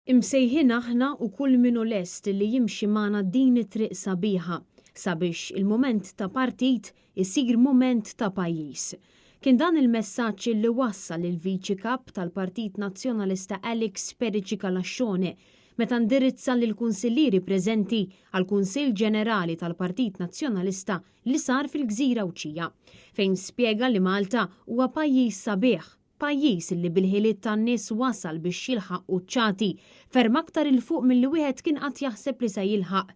Imsejħin aħna u kull min hu lest li jimxi magħna din it-triq sabiħa sabiex il-mument ta' partit isir mument ta' pajjiż. Kien dan il-messaġġ li wassal il-Viċi Kap tal-Partit Nazzjonalista Alex Perici Calascione meta ndirizza lill-kunsillieri preżenti għall-Kunsill Ġenerali tal-Partit Nazzjonalista li sar fil-gżira Għawdxija, fejn spjega li Malta huwa pajjiż sabiħ, pajjiż li bil-ħiliet tan-nies wasal biex jilħaq quċċati ferm aktar 'il fuq milli wieħed kien qatt jaħseb li se jilħaq.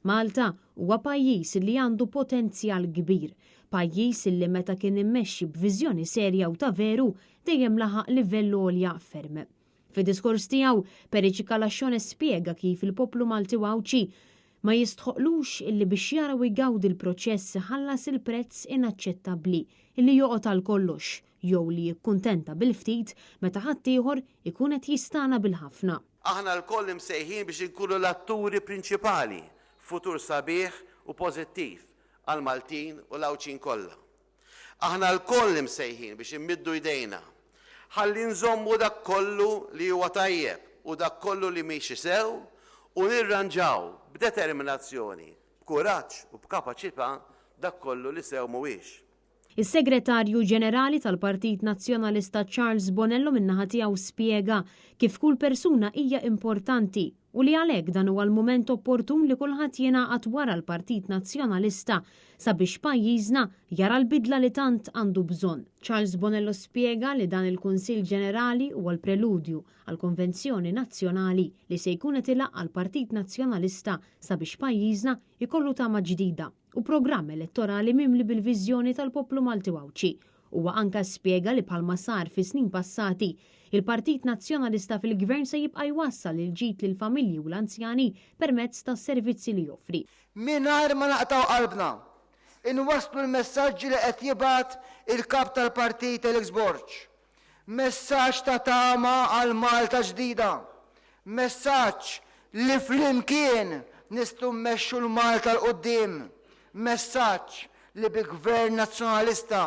Malta huwa pajjiż li għandu potenzjal kbir, pajjiż li meta kien immexxi b'viżjoni serja u ta' veru dejjem laħaq livell għolja ferm. Fid-diskors tiegħu, Perici Calascione spjega kif il-poplu Malti u Għawdxi ma jistħoqqlux illi biex jara u jgawdi l-proċess iħallas il-prezz inaċċettabbli illi joqgħod għal kollox jew li jikkuntenta bil-ftit meta ħaddieħor ikun qed jistagħna bil-ħafna. Aħna lkoll imsejħin biex inkunu l-atturi prinċipali f'futur sabiħ u pożittiv għall-Maltin u l-Għawdxin kollha. Aħna lkoll imsejħin biex immiddu jdejna ħalli nżommu dak kollu li huwa tajjeb u dak kollu li miexi sew u nirranġaw b'determinazzjoni, b'kuraġġ u b'kapaċità dak kollu li sew mhuwiex. Is-Segretarju Ġenerali tal-Partit Nazzjonalista Charles Bonello min-naħa tiegħu spjega kif kull persuna hija importanti u li għalhekk dan huwa l-mument opportun li kulħadd jingħaqad wara l-Partit Nazzjonalista sabiex pajjiżna jara l-bidla li tant għandu bżonn. Charles Bonello spjega li dan il-Kunsill Ġenerali huwa l-preludju għall-Konvenzjoni Nazzjonali li se jkun qed ilaqqa' l-Partit Nazzjonalista sabiex pajjiżna jkollu tama ġdida u programm elettorali mimli bil-viżjoni tal-poplu Malti u Għawdxi. Huwa anke spjega li bħalma sar fi snin passati, il-Partit Nazzjonalista fil-Gvern se jibqa' jwassal il-ġid lill-familji u l-anzjani permezz tas-servizzi li joffri. Mingħajr ma naqtgħu qalbna, inwasslu l-messaġġi li qed jibgħat il-Kap tal-Partit Alex Borg. Messaġġ ta' tama għal Malta ġdida. Messaġġ li flimkien nistgħu mmexxu 'l Malta 'l quddiem. Messaġġ li bi Gvern Nazzjonalista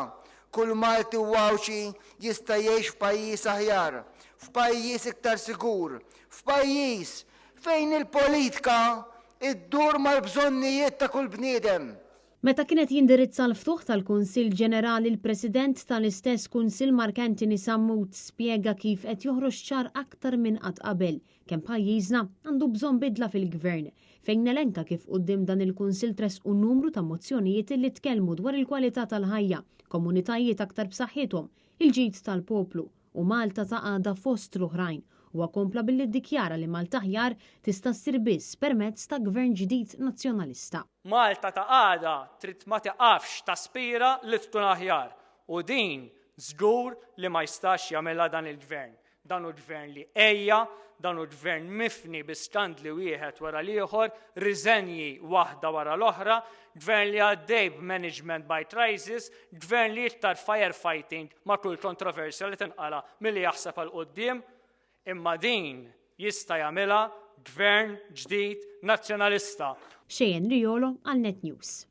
kull Malti u Għawdxi jista' jgħix f'pajjiż aħjar, f'pajjiż iktar sigur, f'pajjiż fejn il-politka ddur mal-bżonnijiet ta' kull bniedem. Meta kien qed jindirizza l-ftuħ tal-Kunsill Ġenerali l-President tal-istess Kunsill Mark Anthony Sammut spjega kif qed joħroġ ċar aktar minn qatt qabel kemm pajjiżna għandu bżonn bidla fil-Gvern fejn elenka kif quddiem dan il-Kunsill tressqu numru ta' mozzjonijiet li tkellmu dwar il-kwalità tal-ħajja, komunitajiet aktar b'saħħithom, il-ġid tal-poplu u Malta ta' għada fost l-oħrajn. Huwa kompla billi ddikjara li Malta Aħjar tista' ssir biss permezz ta' Gvern ġdid Nazzjonalista. Malta ta' għada trid ma tiqafx taspira li tkun aħjar u din żgur li ma jistax jagħmilha dan il-Gvern. Dan hu gvern li għejja, dan hu gvern mifni bi skandli wieħed wara l-ieħor, riżenji waħda wara l-oħra, gvern li għaddej b'management by crisis, gvern li iktar firefighting ma' kull kontroversja li tinqala milli jaħseb għal quddiem, imma din jista' jagħmilha gvern ġdid nazzjonalista. Cheyenne Riolo għal Net News.